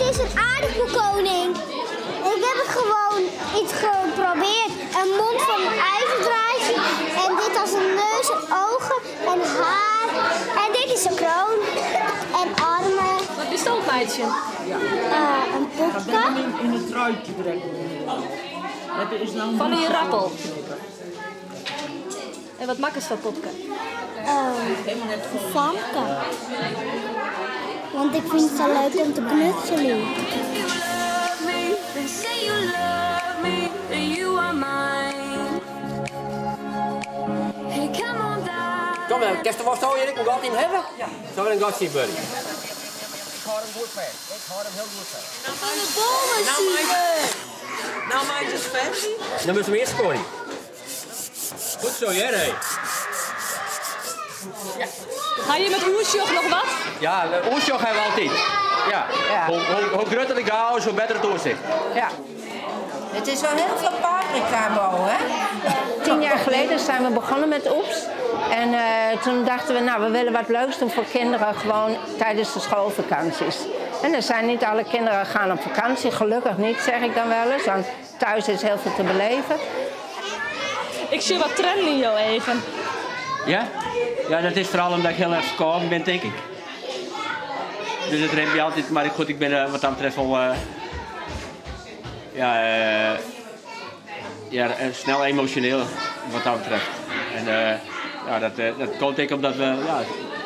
It is in aardappelkoning. Ik heb het gewoon iets geprobeerd. Een mond van een ijzerdraadje en dit als een neus en ogen en haar. En dit is een kroon en armen. Wat is dat, meisje? Een popke. In het truitje trekken. Dat is nou Van die rappel. En wat maakt het van popke? Een famke. Want ik vind het zo leuk om te knutselen. Say you love me, and you are mine. Hey, come on down. Kom dan, kerst de worst houden, Erik, moet ik altijd in hebben? Ja. Zo een gat zien, buddy. Ik hou hem goed vast. Ik hou hem heel goed vast. Van de bomen zien. Nou, maar is vast. Dan moet je hem eerst scoren. Goed zo, Jerry. Ga je met Oersjoch nog wat? Ja, Oersjoch hebben we altijd. Ja. Ja. Hoe groter de chaos, hoe beter het oorzicht. Ja. Het is wel heel veel paprika, Bo, hè? 10 jaar geleden zijn we begonnen met Oeps. En toen dachten we, nou, we willen wat leuks doen voor kinderen gewoon tijdens de schoolvakanties. En er zijn niet alle kinderen gaan op vakantie, gelukkig niet, zeg ik dan wel eens. Want thuis is heel veel te beleven. Ik zie wat trenden in jou even. Ja? Ja, dat is vooral omdat ik heel erg verkouden ben, denk ik. Dus dat remt je altijd, maar goed, ik ben wat dat betreft wel snel emotioneel wat dat betreft. En ja, dat komt ik omdat we, ja,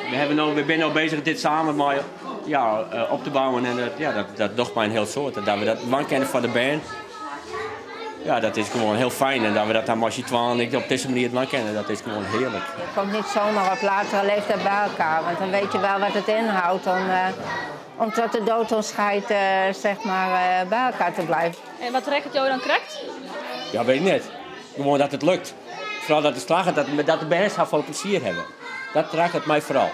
we hebben nou, we zijn nou bezig dit samen maar, ja, op te bouwen en dat, ja, dat, dat doet mij een heel soort. En dat we dat man kennen van de band, ja, dat is gewoon heel fijn. En dat we dat dan als je twaalf en ik op deze manier het man kennen, dat is gewoon heerlijk. Je komt niet zomaar op latere leeftijd bij elkaar, want dan weet je wel wat het inhoudt om tot de dood ons scheidt bij elkaar te blijven. En wat trekt het jou dan correct? Ja, weet ik niet. Gewoon dat het lukt. Vooral dat het slaagt, dat de bands haar veel plezier hebben. Dat raakt het mij vooral.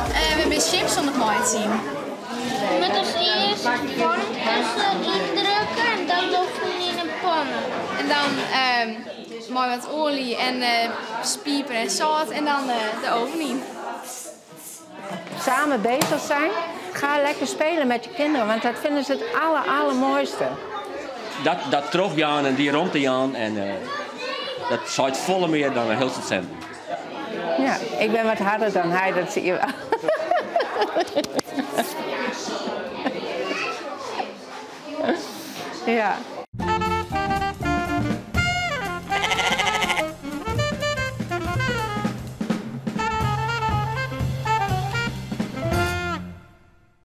We hebben chips om het mooi te zien. Met als eerst vormkussen indrukken en dan nog in een pan. En dan mooi wat olie en spieper en zout en dan de oven in. Samen bezig zijn. Ga lekker spelen met je kinderen, want dat vinden ze het allermooiste. Dat teruggaan en die rond te gaan en dat zou het volle meer dan een heel cent. Ja, ik ben wat harder dan hij, dat zie je wel. Ja.